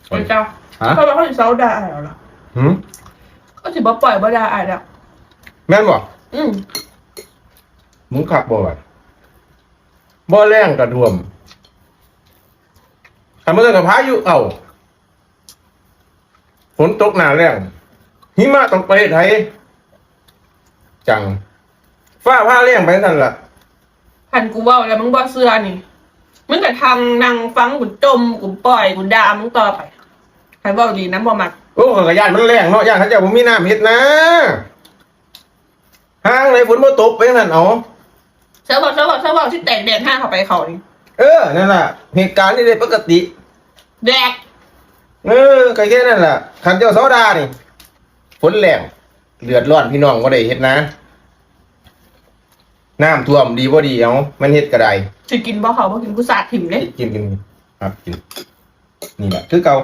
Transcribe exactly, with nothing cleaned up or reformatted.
ไปจ้า ฮะ เขาบอกเขาสิเซาด่าอ้ายแล้วล่ะ หืม ก็สิบ่ปล่อยบ่ด่าอ้ายแล้ว แม่นบ่ อืม มึงคักบ่วะบ่แรงกระท่วม คันบ่แรงกะพายุเข้า ฝนตกหน้าแล้ง หิมะตกประเทศไทย จัง ฟ้าผ่าแล้งไปซั่นล่ะ คันกูเว้าแล้วมึงบ่เชื่อนี่ มึงก็ทางนั่งฟังกูจม กูปล่อย กูด่ามึงต่อไป คันเว้าดีนำบ่มัก โอ้ ข้อยก็ย้านมันแล้งเนาะ ย้านเขาเจ้าบ่มีน้ำเฮ็ดนา ห่างไหนฝนบ่ตกไปซั่น เอา เซาเว้า เซาเว้า เซาเว้า สิแตกแดดห้าเข้าไปเขานี่ เออ นั่นล่ะ เหตุการณ์นี่ได้ปกติ แดด เออ ก็แค่นั้นล่ะ คันเจ้าเซาด่านี่ ฝนแล้ง เดือดร้อนพี่น้องบ่ได้เฮ็ดนา น้ำท่วมดีบ่ดี เอา มันเฮ็ดก็ได้ สิกินบ่เขาบ่กิน กูสาดถิ่มเด้ กิน กิน ครับ กิน นี่แหละ คือเก่า